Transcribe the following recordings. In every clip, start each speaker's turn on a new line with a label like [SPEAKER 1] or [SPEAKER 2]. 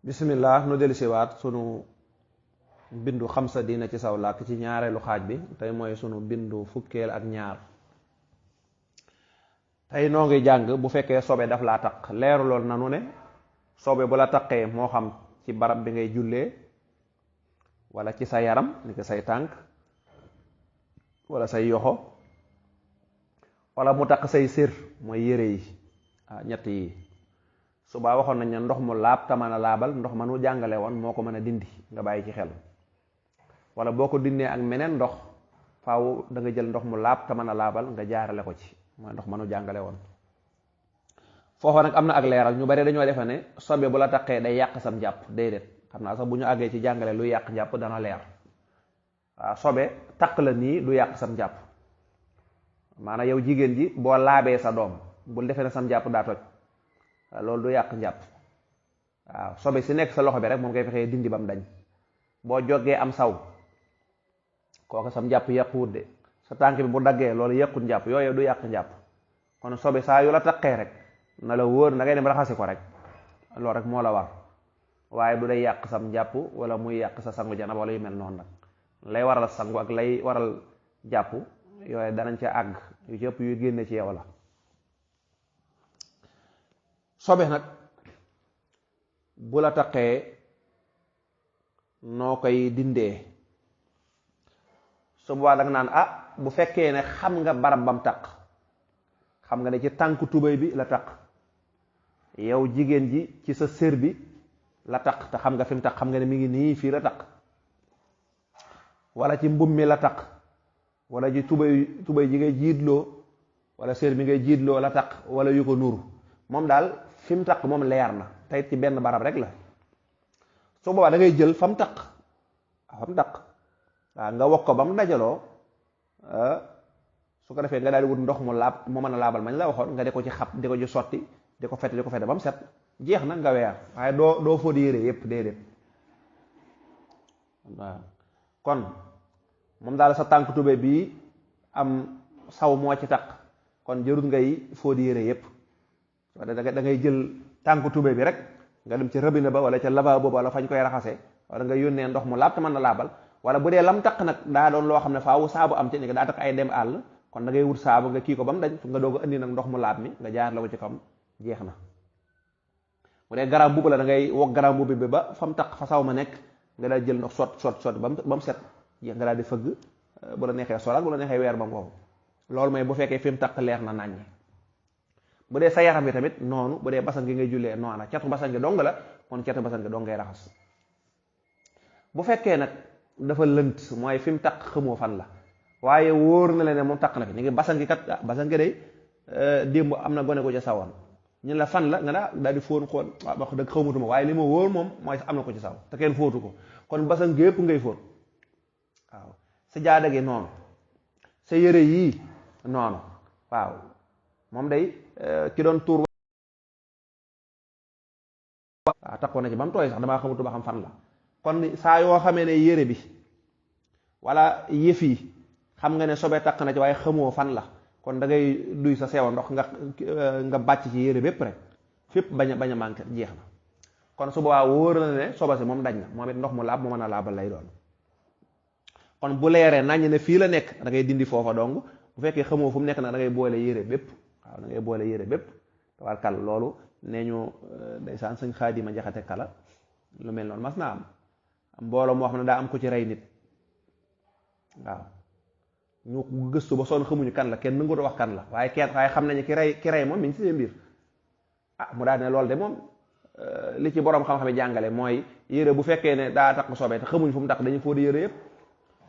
[SPEAKER 1] bismillah nu dellu siwaat sunu bindu xam sa diina ci saw làkk ci ñaareelu xaaj bi tey mooy sunu bindu fukkeel ak ñaar. tey noo ngi jàng bu fekkee sobe daf laa taq leeru lool nanu ne sobe bu la taqee moo xam ci barab bi ngay jullee wala ci sa yaram ni ko say tànk wala say yoxo wala mu taq say sér mooy yére yi ñett yi subaa waxoon nañ ne ndox mu laab te mën a laabal ndox ma nu jàngale woon moo ko mën a dindi nga bàyyi ci xel wala boo ko dindee ak meneen ndox faaw da nga jël ndox mu laab te mën a laabal nga jaarale ko ci mooy ndox ma nu jàngale woon. foofa nag am na ak leeral ñu bari dañoo defe ne sobe bu la taqee day yàq sam njàpp déedéet xam naa sax bu ñu àggee ci jàngale lu yàq njàpp dana leer. waaw sobe taq la nii du yàq sam njàpp maanaam yow jigéen ji boo laabee sa doom bul defee ne sam njàpp daa toj loolu du yàq njàpp. waaw sobe si nekk sa loxo bi rek moom ngay fexee dindi ba mu dañ. boo jógee am saw kooku sam njàpp yàquwut de sa tànk bi bu daggee loolu yàqut njàpp yooyu du yàq njàpp. kon sobe saa yu la taqee rek na la wóor na ngay dem raxasi ko rek loolu rek moo la war waaye du day yàq sam njàpp wala muy yàq sa sangu janaba wala yu mel noonu nag lay waral sangu ak lay waral jàpp yooyu danañ ca àgg yu ci ëpp yu génne ci yow la. sobe nag bu la taqee noo koy dindee su boobaa da nga naan bu fekkee ne xam nga barab bam taq xam nga ne ci tànku tubéy bi la taq yow jigéen ji ci sa sér bi la taq te xam nga fi mu taq xam nga ne mi ngi nii fii la taq wala ci mbub mi la taq wala ci tubéy ji ngay jiitloo wala sér bi ngay jiitloo la taq wala yu ko nuru moom daal fi mu taq moom leer na tey ci benn barab rek la su boobaa da ngay jël fa mu taq waaw nga wokk ko ba mu dajaloo su ko defee nga daal di wut ndox mu laab mu mën a laabal mañ la waxoon nga di ko ci xab di ko ci sotti di ko fete ba mu set jeex na nga weer waaye doo fóot yére yépp déedéet. waaw kon moom daal sa tànk tube bii am saw moo ci taq kon jërut ngay fóot yére yépp da ngay jël tànk tube bi rek nga dem ci robinet ba wala ca lavabo ba wala fañ koy raxase wala nga yónnee ndox mu laab te mën na laabal wala bu dee lam taq nag daa doon loo xam ne faawu saabu am ci ni daa taq ay dem àll kon da ngay wut saabu nga kii ko ba mu dañ nga doog a indi nag ndox mu laab mi nga jaar la ko ci kam jeex na. bu dee garam buubu la da ngay wog garam buubu bi ba fa mu taq fa saw ma nekk nga daal jël ndox sot ba mu set jeex nga daal di fëgg bu la neexee solal bu la neexee weer ba ngoow loolu mooy bu fekkee fi mu taq leer na naññi. bu dee sa yaram bi tamit noonu bu dee basan gi ngay jullee noona catu basan gi dong la kon catu basan gi dong ngay raxas. bu fekkee nag dafa lënt mooy fi mu taq xamoo fan la waaye wóor na leen ne moom taq na fi ñu ngi basan gi kat basan gi day démb am na gone ko ca sawoon ñu la fan la nga daal di fóon xool wax dëgg xawmatuma waaye li ma wóor moom mooy am na ko ci saw te kenn fóotu ko kon basan gi yëpp ngay fóot. waaw sa jaada gi noonu sa yére yii noonu waaw moom day ki doon tuur waaw taqoon na ci ba mu tooy sax damaa xamatu ba xam fan la kon saa yoo xamee ne yére bi wala yëf yi xam nga ne sobe taq na ci waaye xamoo fan la kon da ngay duy sa seewa ndox nga bàcc ci yére bépp rek fépp bañ a manqué jeex na kon su boobaa wóor na ne soba si moom dañ na moom it ndox mu laab mu mën a laabal lay doon. kon bu leeree naññ ne fii la nekk da ngay dindi foofa dong bu fekkee xamoo fu mu nekk nag da ngay boole yére bépp waaw da ngay boole yére bépp tawal kal loolu nee ñu ndeysaan sëñ Xaadima Jaxate kala lu mel noonu mas naa am mbooloo moo xam ne daa am ko ci rey nit waaw ñu gëstu ba sonn xamuñu kan la kenn nangu wax kan la waaye xam nañu ki rey moom mi ngi ci seen biir mu daal ne loolu de moom li ci borom xam-xam yi jàngale mooy yére bu fekkee ne daa takk soobee te xamuñ fu mu takk dañu fóoti yére yëpp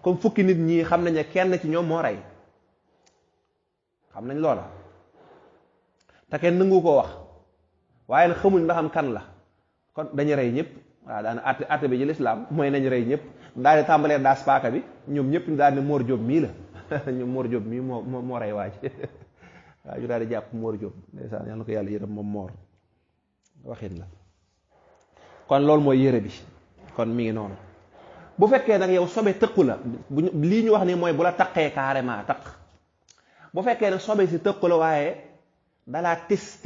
[SPEAKER 1] comme fukki nit ñi xam nañ ne kenn ci ñoom moo rey xam nañ loola te kenn nangu koo wax waaye nag xamuñ ba xam kan la kon dañu rey ñëpp waaw daana atte bi ci lislaam mooy nañu rey ñëpp daal di tàmbalee daas paaka bi ñoom ñëpp ñu daal ne Mor Jóob mii la ñoom Mor Jóob mii moo rey waaj waaw ñu daal di jàpp Mor Jóob ndeysaan yàlla na ko yàlla yërëm moom Mor waxin la kon loolu mooy yére bi kon mi ngi noonu. bu fekkee nag yow sobe tëqu la lii ñu wax ni mooy bu la taqee carrément taq bu fekkee ne sobe si tëqu la waaye dalaa tis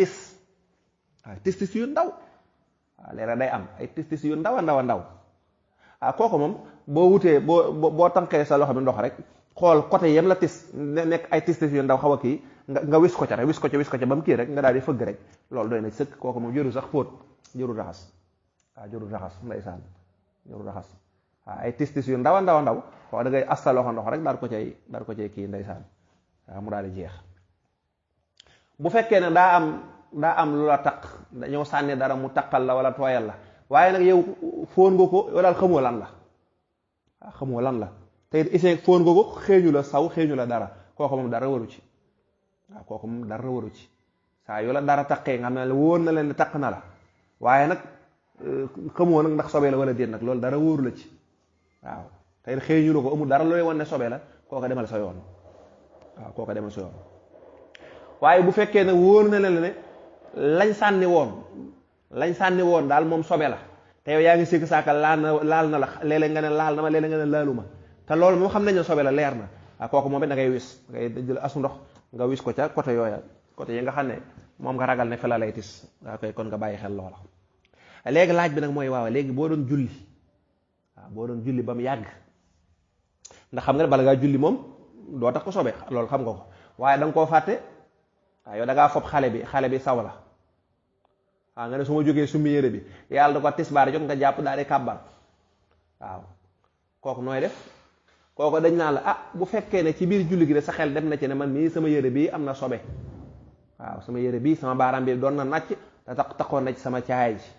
[SPEAKER 1] waaw tis yu ndaw waaw léeg-léeg day am ay tis yu ndaw a ndaw a ndaw kooku moom boo wutee boo tànkee sa loxo bi ndox rek xool côté yam la tis nekk ay tis yu ndaw xaw a kii nga wis ko ca rek wis ko ca ba mu kii rek nga daal di fëgg rek loolu doy na sëkk. kooku moom jëru sax fóot jëru raxas jëru raxas ndeysaan jëru raxas ay tis yu ndaw a ndaw a ndaw kooku da ngay as sa loxo ndox rek daal ko cay kii ndeysaan mu daal di jeex. bu fekkee ne daa am lu la taq dañoo sànni dara mu taqal la wala tooyal la waaye nag yow fóon nga ko wala xamoo lan la xamoo lan la te isee fóon nga ko xeeñu la saw xeeñu la dara kooku moom dara waru ci kooku moom dara waru ci saa yu la dara taqee nga xam ne wóor na leen taq na la waaye nag xamoo nag ndax sobee la wala déet nag loolu dara wóoru la ci waaw te xeeñu la ko amul dara looy wan ne sobee la kooka demal sa yoon kooka demal sa yoon. waaye bu fekkee ne wóor na leen ne lañ sànni woon daal moom sobe la te yow yaa ngi sikk saaka laal na la léeg-léeg nga ne laal na ma léeg-léeg nga ne laaluma te loolu moom xam nañ ne sobe la leer na kooku moom it da ngay wis da ngay jël asu ndox nga wis ko ca côté yooya côté yi nga xam ne moom nga ragal ne fa la lay tis koy kon nga bàyyi xel loola. léegi laaj bi nag mooy waaw léegi boo doon julli ba mu yàgg ndax xam nga ne bala ngaa julli moom doo tax ko sobe loolu xam nga ko waaye da nga koo fàtte yow da ngaa fob xale bi saw la nga ne su ma jógee summi yére bi yàlla da ko tisbaar jot nga jàpp daal di kàbbar kooku nooy def. kooku dañ naan la bu fekkee ne ci biir julli gi de sa xel dem na ci ne man mii sama yére bii am na sobe sama yére bii sama baaraam bi doon na nàcc te taxoon na ci sama caay ji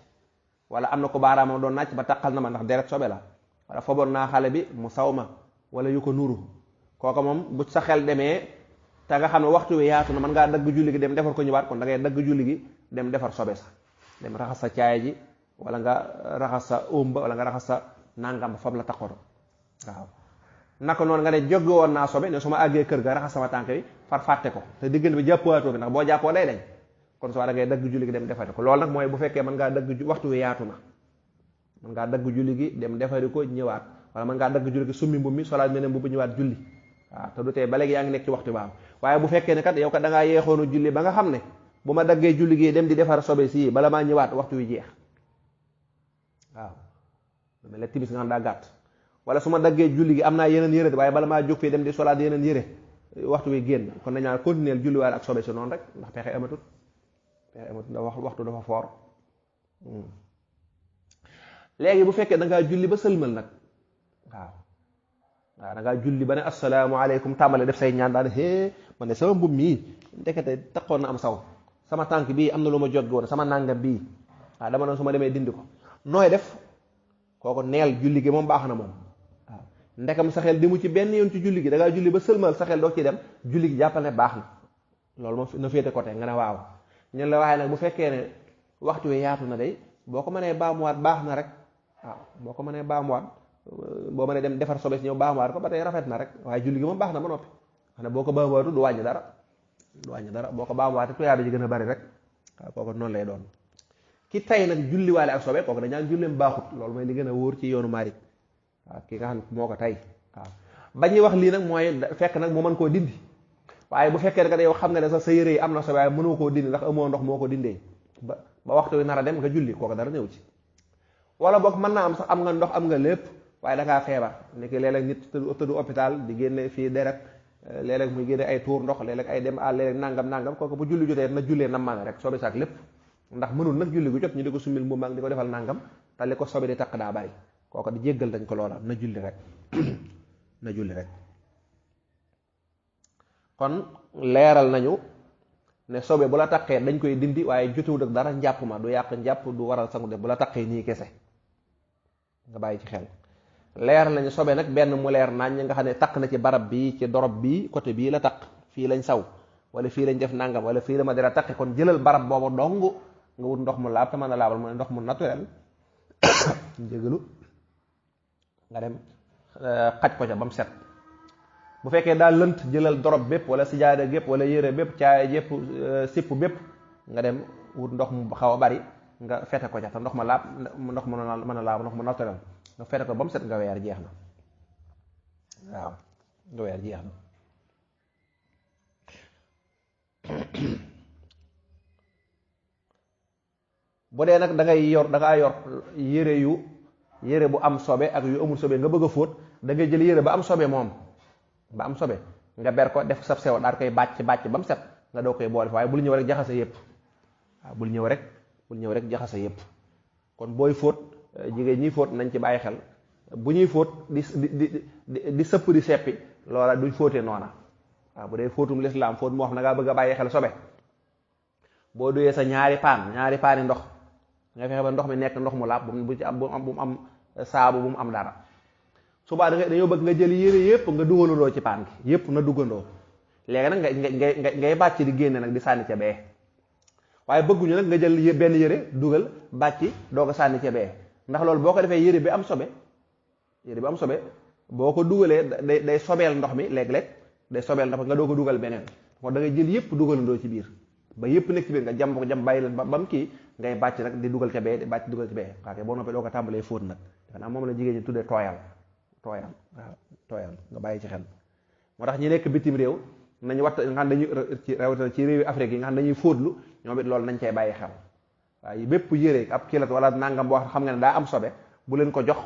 [SPEAKER 1] wala am na ko baaraamam doon nàcc ba taqal na ma ndax deret sobe la wala foboon naa xale bi mu saw ma wala yu ko nuru kooku moom bu sa xel demee te nga xam ne waxtu wi yaatu na mën ngaa dagg julli gi dem defar ko ñëwaat kon da ngay dagg julli gi dem defar sobe sa dem raxas sa caay ji wala nga raxas sa óomba wala nga raxas sa nangam ba fab la taxoon naka noonu nga ne jóge woon naa sobe ne su ma àggee kër ga raxas sama tànk bi far fàtte ko te diggante bi jàppuwaatoo bi ndax boo jàppoo day dañ kon soo da ngay dagg julli gi dem defari ko loolu nag mooy bu fekkee mën ngaa dagg waxtu wi yaatu na mën ngaa dagg julli gi dem defari ko ñëwaat wala mën ngaa dagg julli gi summi mbubb mi solaat meneen mbubb ñëwaat julli te du tee ba léegi yaa ngi nekk ci waxtu baax waaye bu fekkee ne kat yow kat da ngaa yeexoonu julli ba nga xam ne bu ma daggee julli gi dem di defar sobe si bala maa ñëwaat waxtu wi jeex lu mel ne timis nga xam daa gàtt wala su ma daggee julli gi am naa yeneen yére waaye bala maa jóg fii dem di solaat yeneen yére waxtu wi génn kon dañ naan continuer julliwaale ak sobe si noonu rek ndax pexe amatut ndax waxtu dafa foor léegi bu fekkee da ngaa julli ba sëlmal nag da ngaa julli ba ne asalaamaaleykum tàmbale def say ñaan daal man ne sama mbubb mii ndekete taxoon na am saw sama tànk bii am na lu ma jot woon sama nàngam bii dama doon su ma demee dindi ko nooy def kooku neel julli gi moom baax na moom ndekam sa xel demu ci benn yoon ci julli gi da ngaa julli ba sëlmal sa xel doo ci dem julli gi jàppal ne baax na loolu moom na féete côté nga ne waaw ñun la waxee nag bu fekkee ne waxtu wi yaatu na day boo ko mënee baamuwaat baax na rek boo ko mënee baamuwaat boo mënee dem defar sobe si ñëw baamuwaat ko ba tey rafet na rek waaye julli gi moom baax na ba noppi xam ne boo ko baamuwaatu du wàññi dara boo ko baamuwaatee tuyaaba ji gën a bari rek kooku noonu lay doon ki tay nag julliwaale ak sobe kooku dañaan julleem baaxut loolu mooy li gën a wóor ci yoonu Maalik ki nga xam ne moo ko tay ba ñuy wax lii nag mooy fekk nag mu mën koo dindi waaye bu fekkee rek yow xam nga ne sax sa yére yi am na sobe waaye mënoo koo dindi ndax amoo ndox moo ko dindee ba waxtu wi nar a dem nga julli kooku dara ñëw ci wala boog mën naa am sax am nga ndox am nga lépp waaye da ngaa feebar nekk léeg-léeg nit tëdd hôpital di génne fii deret léeg-léeg muy génne ay tuur ndox léeg-léeg ay dem àll léeg-léeg nangam kooku bu julli jotee na jullee na maane rek sobe saak lépp ndax mënul nag julli gu jot ñu di ko summil mbubb ak di ko defal nangam te li ko sobe di taq daa bari kooku di jéggal dañ ko loola na julli rek kon leeral nañu ne sobe bu la taqee dañ koy dindi waaye jotewut ak dara njàpp ma du yàq njàpp du waral sangu def bu la taqee nii kese nga bàyyi ci xel leeral nañu sobe nag benn mu leer naañ nga xam ne taq na ci barab bii ci dorob bii côté bii la taq fii lañ saw wala fii lañ def nangam wala fii la ma dara taqe kon jëlal barab boobu dong nga wut ndox mu laab te mën a laabal mu ne ndox mu naturel jégalu nga dem xaj ko ca ba mu set bu fekkee daal lënt jëlal dorob bépp wala sijaada gépp wala yére bépp caaya jépp sipp bépp nga dem wut ndox mu xaw a bari nga fete ko ca te ndox ma laab ndox mu mën a laab ndox mu naturel nga fete ko ba mu set nga weer jeex na waaw nga weer jeex na bu dee nag da ngaa yor yére bu am sobe ak yu amul sobe nga bëgg a fóot da ngay jël yére ba am sobe moom ba am sobe nga ber ko def sab sew daal koy bàcc ba mu set nga doo koy boole waaye bul ñëw rek jaxase yépp waaw bul ñëw rek jaxase yépp. kon booy fóot jigéen ñi fóot nañ ci bàyyi xel bu ñuy fóot di sëpp di seppi loola duñ fóotee noona waaw bu dee fóotum lislaam fóot moo xam ne ngaa bëgg a bàyyi xel sobe boo duyee sa ñaari paani ndox nga fexe ba ndox mi nekk ndox mu laab bu ci am bu mu am saabu bu mu am dara subaa dañoo bëgg nga jël yére yépp nga dugalandoo ci paan gi yépp na duggandoo léegi nag ngay bàcc di génne nag di sànni ca bee waaye bëgguñu nag nga jël benn yére dugal bàcc doo ko sànni ca bee ndax loolu boo ko defee yére bi am sobe boo ko dugalee day sobeel ndox mi léeg-léeg day sobeel ndox mi nga doo ko dugal beneen kon da ngay jël yépp dugalandoo ci biir ba yépp nekk ci biir nga jam ko jam bàyyi leen ba mu kii ngay bàcc nag di dugal ca bee di bàcc dugal ci bee waaw boo noppee doo ko tàmbalee fóot nag xanaa moom la jigéen ñi tuddee tooyal nga bàyyi ci xel. moo tax ñi nekk bitim réew nañ nga xam dañuy rawatina ci réewi Afrique yi nga xam dañuy fóotlu ñoom it loolu nañ cay bàyyi xel waaye bépp yére ab kilat wala nangam boo xam nga ne daa am sobe bu leen ko jox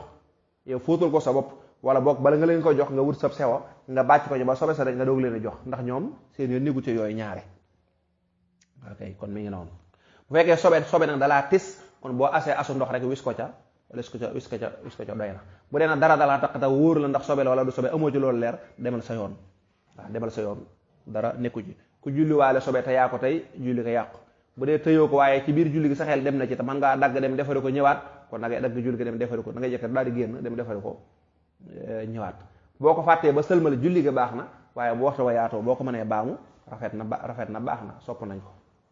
[SPEAKER 1] yow fóotal ko sa bopp wala boog bala nga leen ko jox nga wut sab sewa nga bàcc ko ci ba sobe sa dañ nga doog leen a jox ndax ñoom seen yoon néegu ci yooyu ñaare ok kon mi ngi noonu bu fekkee sobe nag dalaa tis kon boo asee asu ndox rek wis ko ca doy na bu dee nag dara dalaa tax ta wóor la ndax sobe la wala du sobe amoo ci loolu leer demal sa yoon dara nekku ci ku julliwaale sobe te yaa ko tey julli ko yàqu bu dee tëyoo ko waaye ci biir julli gi sa xel dem na ci te man ngaa dagg dem defari ko ñëwaat kon da ngay dagg julli gi dem defari ko da ngay jëkk daal di génn dem defari ko ñëwaat boo ko fàttee ba sëlmal julli ga baax na waaye bu waxtu wa yaatoo boo ko mënee baamu rafet na baax na sopp nañ ko